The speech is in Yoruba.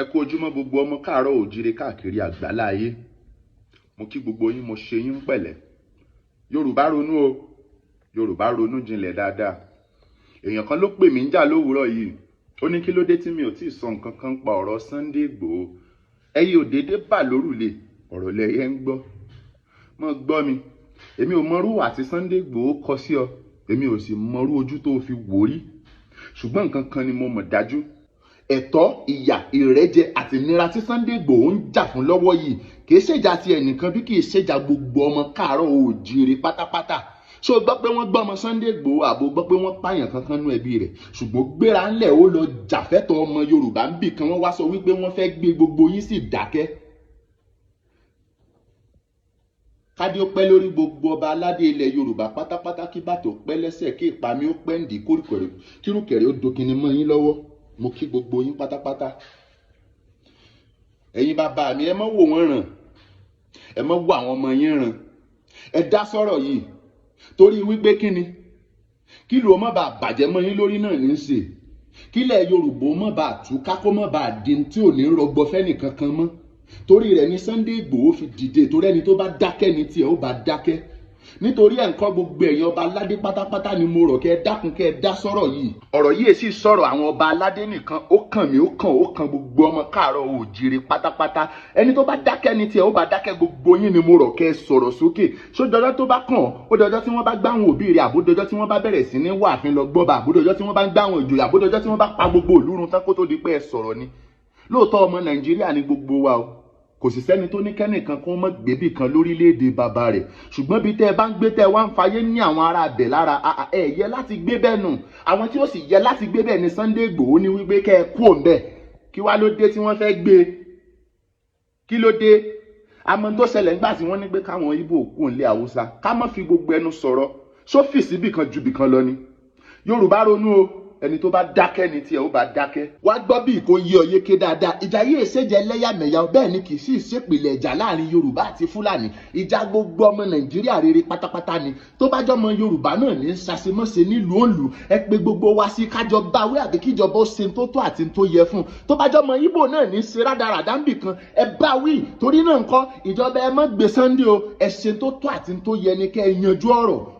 Ẹ kú ojúmọ́ gbogbo ọmọ káàárọ̀ òjíire káàkiri àgbálá ayé. Mo kí gbogbo yín, mo ṣe yín pẹ̀lẹ́. Yorùbá ronú o, Yorùbá ronú jinlẹ̀ dáadáa. Èèyàn kan ló pè mí ń jà lówùúrọ̀ yìí. Ó ní kí ló dé tí mi ò tíì sọ nǹkan kan pa ọ̀rọ̀ Sunday Igboho. Ẹyẹ òdédé bà lórùlé, ọ̀rọ̀ lẹyẹ ń gbọ́. Mọ́ gbọ́ mi, èmi ò mọrú àti Sunday Igboho kọ sí ọ, èmi ò sì mọrú ojú tó fi wò rí. Ṣùgbọ́n nǹkan kan ni mo mọ̀ dájú. Ẹ̀tọ́, ìyà, ìrẹ́jẹ àti ìnira tí Sunday Igboho ń jà fún lọ́wọ́ yìí kìí ṣèjà ti ẹnìkan bí kìí ṣèjà gbogbo ọmọ káàárọ̀ oòjíire pátápátá. Ṣé o gbọ́ pé wọ́n gbọ́ ọmọ Sunday Igboho àbò gbọ́ pé wọ́n pààyàn kankan nú ẹbí rẹ̀? Ṣùgbọ́n gbéra ńlẹ̀, ó lọ jàfẹ́tọ̀ ọmọ Yorùbá ń bì kan, wọ́n wá sọ wípé wọ́n fẹ́ gbé gbogbo yín sì dákẹ́. Kádé ó pẹ́ lórí gbogbo ọba aládé ilẹ̀ Yorùbá pátápátá, kí bàtò pẹ́ lẹ́sẹ̀, kí ìpamí ó pẹ́ ǹdí, kírùkẹ̀rẹ̀ ó dokinni mọ́ yín lọ́wọ́. Mo kí gbogbo yín pátápátá. Ẹ̀yin bàbá mi, ẹ mọ́ wò wọ́n ràn, ẹ mọ́ wò àwọn ọmọ yín ràn, ẹ dá sọ̀rọ̀ yìí torí wípé kí ni kí ló má bàa bàjẹ́ mọ́ yín lórí náà ní í ṣe, kílẹ̀ Yorùbá má bàa túká, kó má bàa di tí ò ní rọgbọ fẹ́nì kankan mọ́. Torí rẹ̀ ní Sunday Igboho fi dìde, torí ẹni tó bá dákẹ́ ní tiẹ̀ ó bá dákẹ́. Nítorí ẹ̀ ń kọ́ gbogbo ẹ̀yin ọba aládé pátápátá ni mo rọ̀ kẹ́ ẹ dákun, kẹ́ ẹ dá sọ̀rọ̀ yìí. Ọ̀rọ̀ yìí sì sọ̀rọ̀ àwọn ọba aládé nìkan, ó kàn mí, ó kàn, ó kàn gbogbo ọmọ káàárọ̀ oòjíire pátápátá. Ẹni tó bá dákẹ́ ní tiẹ̀ ó bá dákẹ́. Gbogbo yín ni mo rọ̀ kẹ́ ẹ sọ̀rọ̀ sókè. Sójọjọ́ tó bá kàn ó dọjọ́ tí wọ́n bá gbá àwọn òbí rẹ̀, àbódọjọ́ tí wọ́n bá bẹ̀rẹ̀ sí ní wàáfin lọ gbọ́ba, àbódọjọ́ tí wọ́n bá ń gbá àwọn ìjòyè, àbódọjọ́ tí wọ́n bá pa gbogbo ìlú run tán kó tó di pé ẹ sọ̀rọ̀ ni. Lóòótọ́ ọmọ Nàìjíríà ni gbogbo wa o, kò sì sẹ́ni tó ní kẹ́nìkan kó mọ́ gbébì kan lórílẹ̀‐èdè bàbá rẹ̀. Ṣùgbọ́n bí tẹ́ ẹ bá ń gbé, tẹ́ ẹ wá ń fayé ní àwọn ará abẹ̀ lára, ẹ yẹ láti gbé bẹ́ẹ̀ nù. Àwọn tí ó sì yẹ láti gbé bẹ́ẹ̀ ni Sunday Igboho ní wípé kẹ́ ẹ kú òun bẹ́ẹ̀. Kí wá ló dé tí wọ́n fẹ́ gbé? Kí ló dé? Àmọ́ tó ṣẹlẹ̀ nígbà tí wọ́n ní pé káwọn Ìgbò kú òun lé Haúsá, ká má fi gbogbo ẹnu sọ̀rọ̀ sófìsì bì kan ju bì kan lọ ni. Yorùbá ronú o, ẹni tó bá dákẹ́ ni tiẹ̀ ó bá dákẹ́. Wá gbọ́ bí kò yí ọ yéké dáadáa. Ìjà yìí ṣèjẹ́ lẹ́yàmẹ̀yà, bẹ́ẹ̀ ni kì í sì ṣèpìlẹ̀ ìjà láàrin Yorùbá àti Fúlàní. Ìjà gbogbo ọmọ Nàìjíríà rere pátápátá ni. Tó bá jọmọ Yorùbá náà ní ṣàṣemọ́ṣe nílùú òǹlù, ẹ pé gbogbo wa sí kájọ báwí àbí kíjọba ó ṣe tó tó àti tó yẹ fún un. Tó bá jọmọ Ìgbò náà ní ṣe rádaràdá ń bì kan, ẹ báwí. Torí náà ńkọ́, ìjọba ẹ má gbé Sunday o, ẹ ṣe tó tó àti tó yẹ ni kẹ́ ẹ yanjú ọ̀rọ̀.